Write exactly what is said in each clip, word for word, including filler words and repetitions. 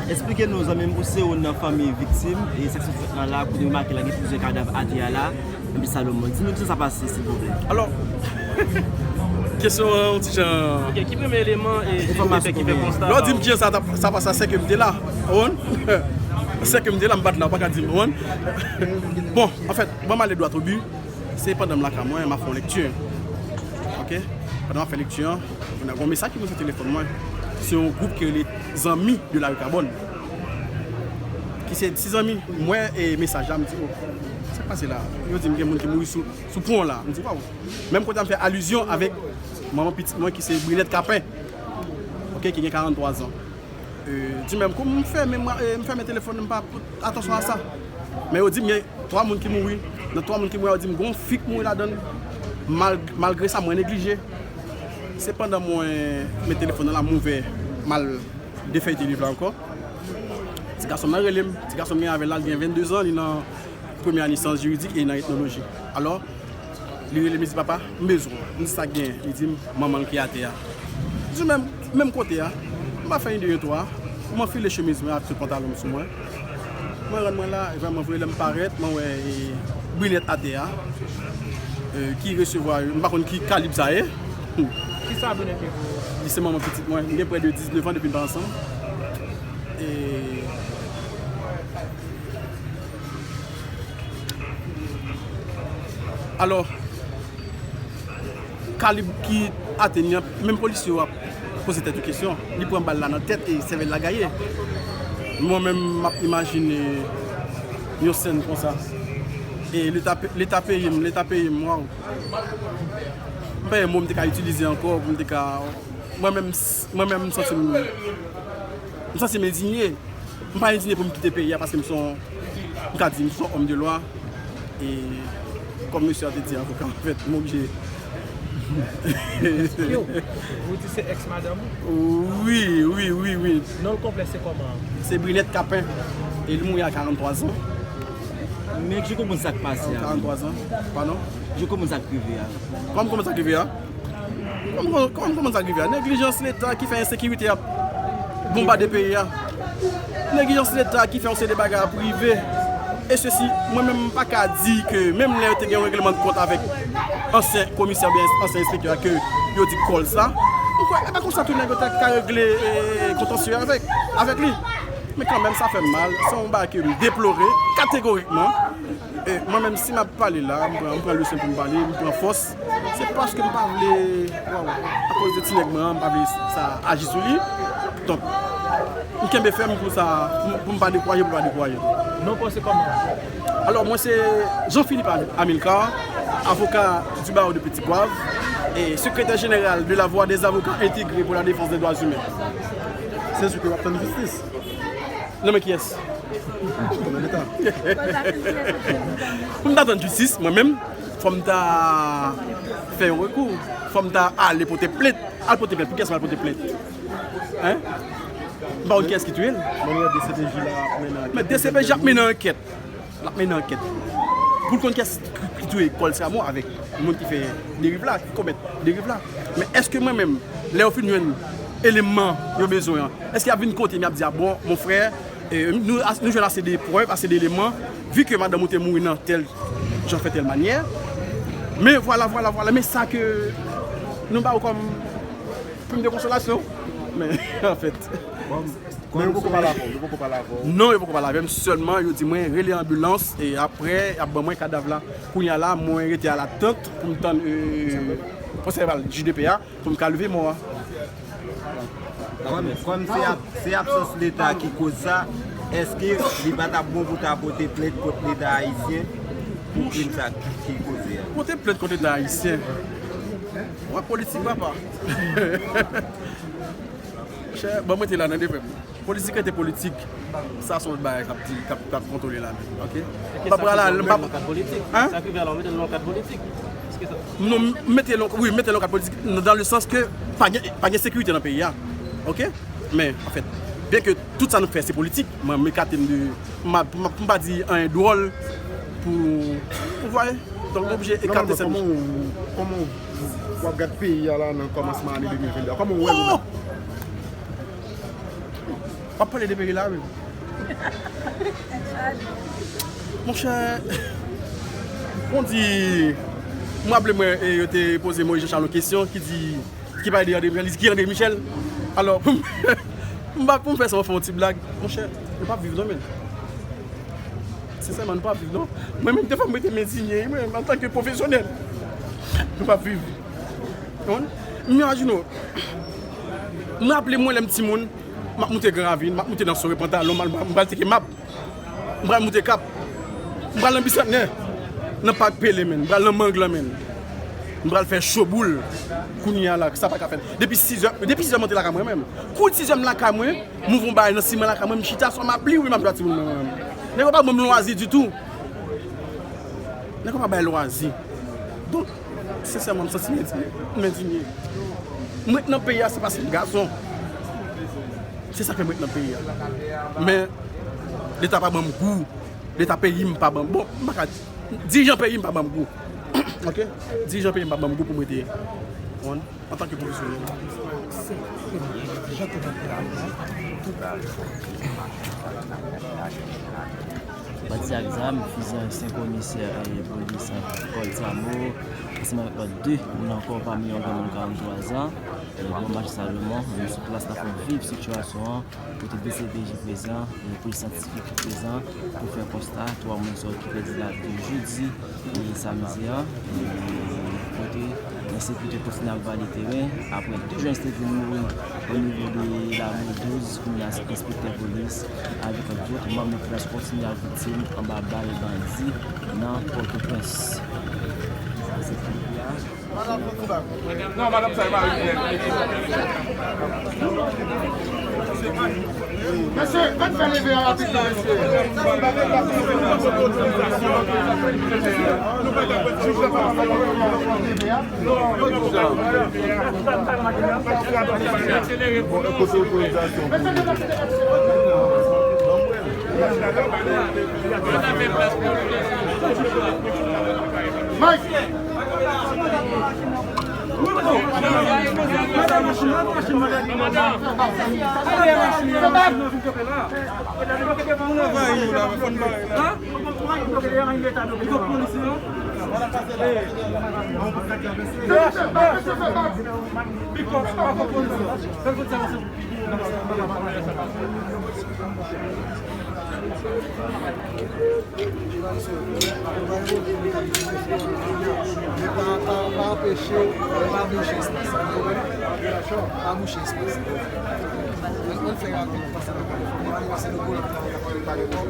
Eksplike nou, zanmi m, ou se youn nan fanmi viktim e sa k sot fèt la la, kote yo make la gen plizyè kadav atè a la, anpil sa nan mòn. Di nou kisa sa pase, silvouplè. Alò, kesyon an yon ti jan. Ok, ki premye eleman e ki fè konsta? Lè w di m kijan sa, sa pase, se ke m te la. Ou konprann? Se ke m te la, m pa t la, ou pa ka di m, ou konprann? Bon, anfèt, ban m ale dwat o bi. Se pandan m lakay mwen, m ap fè yon lekti. Ok? Pandan m ap fè lekti an, mwen gen yon mesaj ki monte sou telefòn mwen. Se yon gwoup ki rele Zanmi de Lari Kabòn. Ki se ti zanmi, m wè e mesaj la, m di, oh, sa k pase la? Yo di m gen moun ki mouri sou, sou pon an la. M di, waw. Menm kote a m fè alizyon avèk manman pitit mwen ki se Brinette Capin. Ok, ki gen karant twa zan. E, di menm kou m fèmen, m fèmen telefòn, m pa pote atansyon a sa. Men yo di m gen twa moun ki mouri. Nan twa moun ki mouri a, yo di m gen yon fi k mouri ladan l. Mal, malgre sa, mwen neglije. Se pandan mwen met telefòn nan la, m ouvè, m al defèyte liv la ankò. Ti gason m nan rele m. Ti gason m gen avè l la, l gen vennde zan, li nan premye ane syans jiridik e nan etnoloji. Alò, li rele m, li di, papa, m bezwen w. M di, sa k genyen? Li di m, manman l ki atè a. M di, menm, menm kote a. M pa fè ni de ni twa. M anfile chemiz mwen ak tout pantalon m sou mwen. Mwen rann mwen la, e vrèman vre, lè m parèt, mwen wè e Brinette atè a, e, ki resevwa, m pa konn ki kalib sa ye. Kisa Brinette ye pou ou? Li se manman pitit mwen. M gen prè de diznèf an depi n pa ansanm. E Alò, kalib ki atenn li an, menm polisye yo ap poze tèt yo kesyon. Li pran bal la nan tèt e sèvèl la gaye. Mwen menm, m ap imajine yon sèn konsa. E Leta pe-, Leta peye m, Leta peye m, waw. M pa gen mo m te ka itilize ankò pou m te ka, mwen menm, mwen menm, m santi m, m santi m endinye. M pa endinye pou m kite peyi a paske m se yon, m ka di m se yon òm de lwa. E kòm mesye a te di avoka, anfèt, m oblije. Yo, ou di se èks madanm ou? Wi, wi, wi, wi. Non l konplè se kòman? Se Brinette Capin. E li mouri a karant twa zan. Men ki jan w konprann sa k pase a? Karant twa zan. Padon? Ki jan w konprann sa k rive a? Kòman, kòman sa k rive a? Kòman, kòman, kòman sa k rive a? Neglijans Leta ki fè ensekirite ap bonbade peyi a. Neglijans Leta ki fè yon seri de bagay ap rive. E sesi, mwen menm, m pa ka di ke menm lè yo te gen yon regleman de kont avèk ansyen komisè oubyen ansyen enspektè a, ke yo di kòl sa, m kwè, e pa konsa tou nèg yo ta ka regle, e, kontansye avèk, avèk li. Men kanmenm, sa fè m mal. Se yon bagay ke m deplore kategorikman. E mwen menm, si m ap pale la, m pran, m pran leson pou m pale, m pran fòs. Se paske m pa vle, waw, akoz de ti nèg mwen an, m pa vle sa aji sou li. Donk, m kenbe fèm pou sa, pou, pou m pa dekouraje, pou m pa dekouraje. Non pa w se kòman? Alò, mwen se Jean Philippe Am-, Amilcar, avocat du barreau de Petit Goâve et secrétaire général de la Voix des avocats intégrés pour la défense des droits humains. Se jou ke w ap tann jistis. Non, men kiyès? Nan leta. Pou m ta tann jistis, mwen menm, fò m ta fè yon rekou. Fò m ta ale pote plent. Al pote plent. Pou kiyès m al pote plent? Hein? M pa konn kiyès ki touye l. Mwen wè D C P J la ap mennen ankèt. Men D C P J ap mennen ankèt. L ap mennen ankèt. Pou l konn kiyès ki, ki touye Paul Samon avèk moun ki fè deriv la, ki komèt deriv la. Men èske mwen menm, lè yo fin jwenn eleman yo bezwen an, èske y ap vin kote m, y ap di, a bon, mon frè, e, nou, nou jwenn ase de prèv, ase de eleman, vi ke madanm ou te mouri nan tèl jan, fè tèl manyè. Men vwala, vwala, vwala, men sa ke nou ba ou kòm prim de konsolasyon. Men, anfèt. Bon, men yo poko pale avè w, yo poko pale avè w. Non, yo poko pale avè m, sèlman yo di mwen rele anbilans e aprè y ap ban mwen kadav la. Kounye a la, mwen rete alatant pou m tann, e, pwosè vèbal jij de pè a pou m ka leve mò a. Kòm, kòm se ab-, se absans Leta ki koz sa, èske li pa t ap bon pou ta pote plent kont Leta ayisyen pou krim sa ki, ki koze a? Pote plent kont Leta ayisyen? W ap politik, papa. Monchè, ban m rete la nan defèm. Politik rete politik. Sa se yon lòt bagay k ap di, k ap, k ap kontwole la menm, ok? M pa pral al, m pa. Nan kad politik. Hein? Sa k rive a la, w mete l nan kad politik. Èske sa? Non, m mete l, wi, m mete l nan kad politik, dans le sens que pa gen, pa gen sekirite nan peyi a. Ok? Men, anfèt, byen ke tout sa nou fè se politik, mwen, m ekate m de, m pa, m pa, m pa di anyen dwòl pou, ou vwaye? Donk, m oblije ekate sa. Non, non, men kòman w, kòman w ap gad peyi a la nan kòmansman ane de mil venn de a? Kòman w wè l ou menm? M ap pale de peyi la menm. Monchè, on di, m raple mwen, e, yo te poze Moïse Jean Charles yon kesyon ki di, ki pale de André Michel, li di ki André Michel. Alò, pou m, pou m fè sa, m fè yon ti blag. Monchè, nou p ap viv non, men. Sensèman, nou p ap viv non. Mwen menm, defwa, m rete m endinye, mwen, antanke pwofesyonèl. Nou p ap viv. Ou konprann? M imajine w. M raple mwen lè m timoun, m ap moute Gran Ravin, m ap moute nan Sore Pantalon, m al, m pral teke mab. M pral moute Kap. M pral nan Bisantnè. Nan Pak Pele, menn. M pral nan Mang lan, menn. M pral fè cho boul. Kounye a la, sa pa ka fèt. Depi sizè, depi sizè mwen te lakay mwen menm. Kou sizè m lakay mwen, m ouvri yon bagay nan siman lakay mwen, m chita swa m ap li, wi, m ap jwe ak timoun mwen menm. Nèg yo pa ban m lwazi ditou. Nèg yo pa bay lwazi. Donk, sensèman, m santi m endinye. M endinye. M ret nan peyi a, se paske m gason. Se sa k fè m ret nan peyi a. Men, Leta pa ban m gou. Leta peyi m pa ban m. Bon, m pa ka. Dirijan peyi m pa ban m gou. Oke? Dirijan peyi m pa ban m gou pou m rete. Konprann? Antanke pwofesyonèl. Bandi ak zam, fizi ak ansyen komisè, e, polis ak kòd Samo, ansanm avèk lòt de moun ankò pami yon granmoun karannntwa zan, e, Bon Mach Salomon, nou sou plas la pou n viv sitiyasyon an, kote D C P J prezan, e, polis syantifik ki prezan pou fè konsta twa moun sa yo ki pèdi lavi yo jodi, e, samdi a, e, kote ensekirite kontinye ap vale teren, apre de jèn te vin mouri o nivo de lari douz, kounye a se enspektè polis avèk lòt manm nan polis kontinye ap viktim anba bal bandi nan Pòtoprens. Sa se kote a. Non, madanm sa e mari li nèt. Mesye, ann fè leve a rapidman, mesye. Kote otorizasyon pou Mike! Men pa, pa, pa anpeche w, pa bouche espas la. Pa bouche espas la. Ann, ann fè rapid, ann pase nan Kalifòni. Ann pase nan Kolonbi, ann pale bò.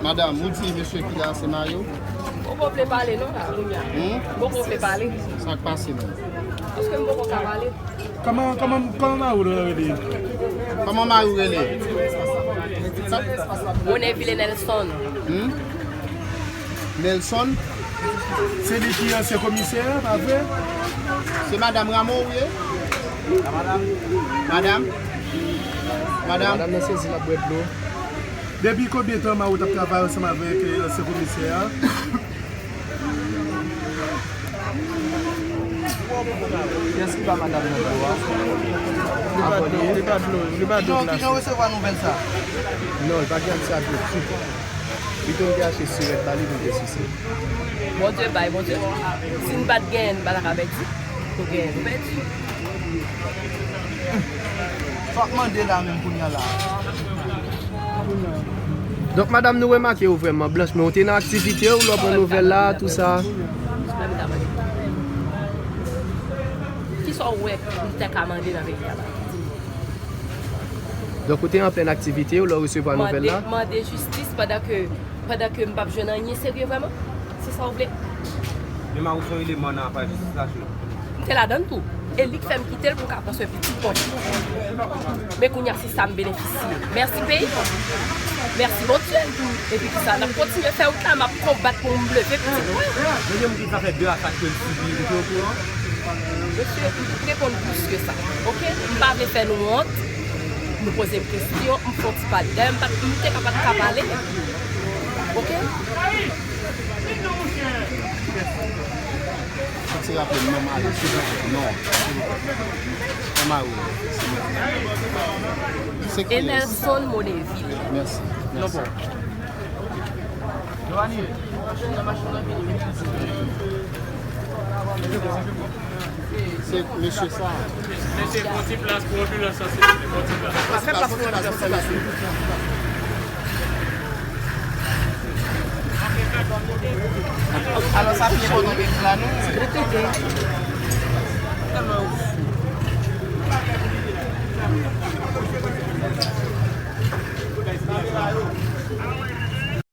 Madanm, ou di mesye ki la se mari w? Ou poko vle pale non la, kounye a. Hmm? Ou poko vle pale. Sa k pase menm? Paske m poko ka pale. Kòman, kòman, kòman mari w rele? Kòman mari w rele? Sa- René Villenelson. Hmm? Nelson? Se li ki ansyen komisè a, pa vre? Se madanm Rameau ou ye? Madanm? Madanm? Madanm nan sezi, l ap bwè dlo. Depi konbyen tan mari w t ap travay ansanm avèk, eh, ansyen komisè a? Kiyès ki ba madanm nan dlo a? Li pa dlo, li pa dlo, li pa dlo. Kijan, kijan w resevwa nouvèl sa? Non, li pa gen aksè ak dlo ditou. Pito m te achte sirèt ba li pou l te sise. Bondye bay, Bondye. Si n pa t genyen, n pa ta ka pèdi. Nou genyen, nou pèdi. Sa w ap mande la menm kounye a la? Donk, madanm, nou remake w vrèman blanch, men w te nan aktivite w, lè w pran nouvèl la, tou sa. Kisa w wè m te ka mande nan peyi a la? Donk, ou te an plèn aktivite w lè w resevwa nouvèl la? Mande, mande jistis pandan ke, pandan ke m p ap jwenn anyen serye vrèman? Se sa w vle? Men mari w se yon eleman nan apay jistis la, cheri. M te ladann tou. E li k fè m kite l pou m ka pran swen pitit mwen. Men kounye a, se sa m benefisye. Mèsi peyi. Mèsi Bondye. Epi kisa, n ap kontinye fè wout la, m ap konbat pou m leve pitit mwen. Men gen moun ki sa fè de a kat ke l sibi, ou te okouran? Mesye, m reponn plis ke sa. Oke? M pa vle fè nou wont. Nou poze m kesyon, m fè yon ti pale. Dayè, m pa t, m te ka pa t ka pale. Oke? Raple m non, Marie, silvouplè. Non. Non, Marie. Se kiyès? Emerson Moneville. Mèsi. Mèsi. Se mesye sa. Mesye, pran ti plas pou anbilans lan, silvouplè, pran ti plas. Alò, sa fini pou nou vin la, nou.